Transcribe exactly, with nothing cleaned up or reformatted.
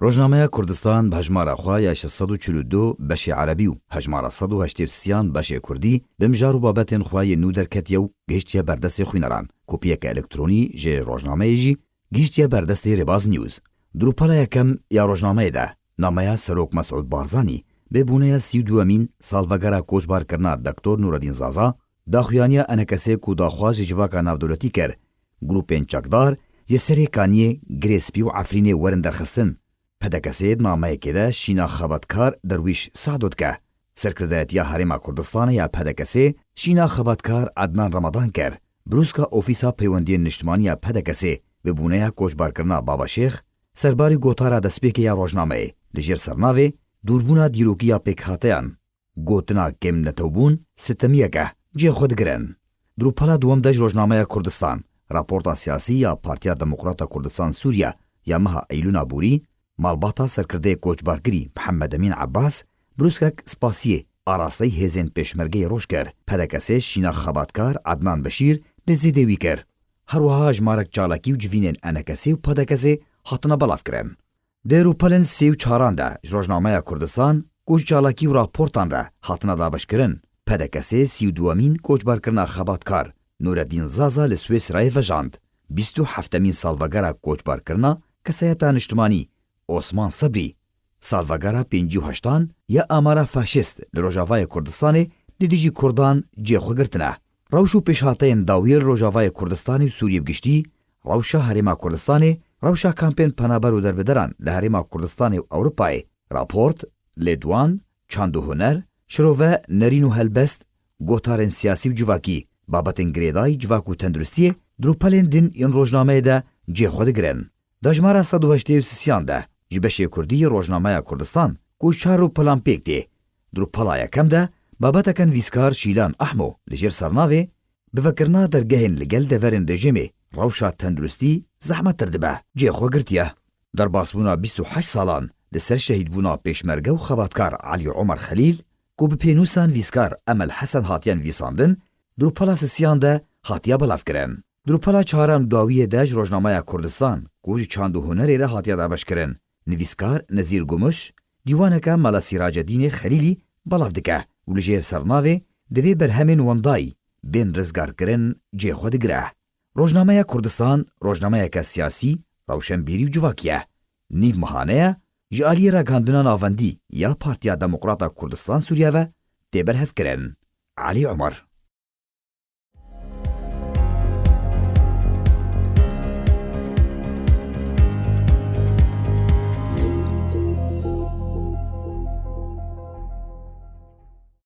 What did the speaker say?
Rojnameya Kurdistan bi hejmara xwe ya şeş sed û çil û du beşê erebî û hejmara sed û heştê û sêyan beşê kurdî bi mijar û babetên xwe yên nû derketiye û gihiştiye ber destê xwîneran. Kopiyeke elektronî ji rojnameyê jî gihiştiye ber destê Rêbaz News. Di rûpela yekem ya rojnameyê de nameya Serok Mesûd Barzanî bi bûneya sî û duemîn salvegera koçbarkirina Doktor Nureddin Zaza daxuyaniya enekesê ku daxwaz ji civaka navdewletî kir, grûpên çekdar ji Serê Kaniyê, Girê Spî û Efrînê werin derxistin. P D K S'ê di nameyekê de şîna xebatkar Derwîş Sado dike. Serkirdayetiya Herêma Kurdistanê ya P D K S'ê şîna xebatkar Ednan Ramadan kir. Brûska Ofîsa Peywendiyên Niştimanî ya P D K S'ê bi bûneya koçbarkirina Baba Şêx, serbarî gotara destpêkê ya rojnameyê li jêr sernavê Dûrbûna dîrokî ya pêkhateyan, gotina kêmnetewbûn sitemiyek e, cihê xwe digirin. Di rûpela duwem de ji rojnameya Kurdistan, raporta siyasî ya Partiya Demokrata Kurdistan Sûriye ya meha Eylûna borî, malbata serkirdeyê koçbarkirî Mihemed Emîn Ebbas, brûskek spasiyê arasteyî hêzên pêşmergeyê roj kir. P D K S'ê şîna xebatkar Ednan Beşîr li zêdê wî kir. Her wiha hejmarek çalakî û civînên enekesê û P D K S'ê hatine belavkirin. Di rûpelên sê û çaran de ji rojnameya Kurdistan ku ji çalakî û raportan re hatine dabeşkirin, P D K S'ê sî û duemîn koçbarkirina xebatkar Nureddin Zaza li Swêsrayê vejand. Bîst û heftemîn salvegera koçbarkirina kesayeta niştimanî Osman Sebrî, salvegera pêncî û heştan ya amara faşîst li Rojavayê Kurdistanê li dijî Kurdan cihê xwe girtine. Rewş û pêşhateyên dawiyê li Rojavayê Kurdistanê û Sûriyê bi giştî, rewşa Herêma Kurdistanê, rewşa kampên penaber û derbederan li Herêma Kurdistanê û Ewropayê, raport, lêdwan, çand û huner, şirove, nerîn û helbest, gotarên siyasî û civakî, babetên girêdayî civak û tenduristiyê di rûpelên din yên rojnameyê de cihê xwe digirin. Di hejmara sed û heştê û sisiyan de ji beşê kurdî yê rojnameya Kurdistan ku ji çar rûpelan pêk tê. Di rûpela yekem de babeteke nivîskar Şîlan Ahmo li jêr sernavê bi vekirina dergehên li gel deverên rejîmê rewşa tenduristî zehmettir dibe, cihê xwe girtiye. Derbasbûna bîst û heşt salan li ser şehîdbûna pêşmerge û xebatkar Elî Omer Xelîl ku bi pênûsa nivîskar Emel Hesen hatiye nivîsandin, di rûpela sisiyan de hatiye belavkirin. Di rûpela çaran û dawiyê de ji rojnameya Kurdistan ku ji çand û hunerê re hatiye dabeşkirin, nivîskar Nezîr Gumuş dîwaneke Mela Sîracedînê Xelîlî belav dike û li jêr sernavê Divê berhemên wendayî bên rizgarkirin cihê xwe digire. Rojnameya Kurdistan rojnameyeke siyasî, rewşenbîrî û civakî ye. Nîv mehane ye ji aliyê ragihandina navendî ya Partiya Demokrata Kurdistan Sûriye ve tê berhevkirin. Elî Omer.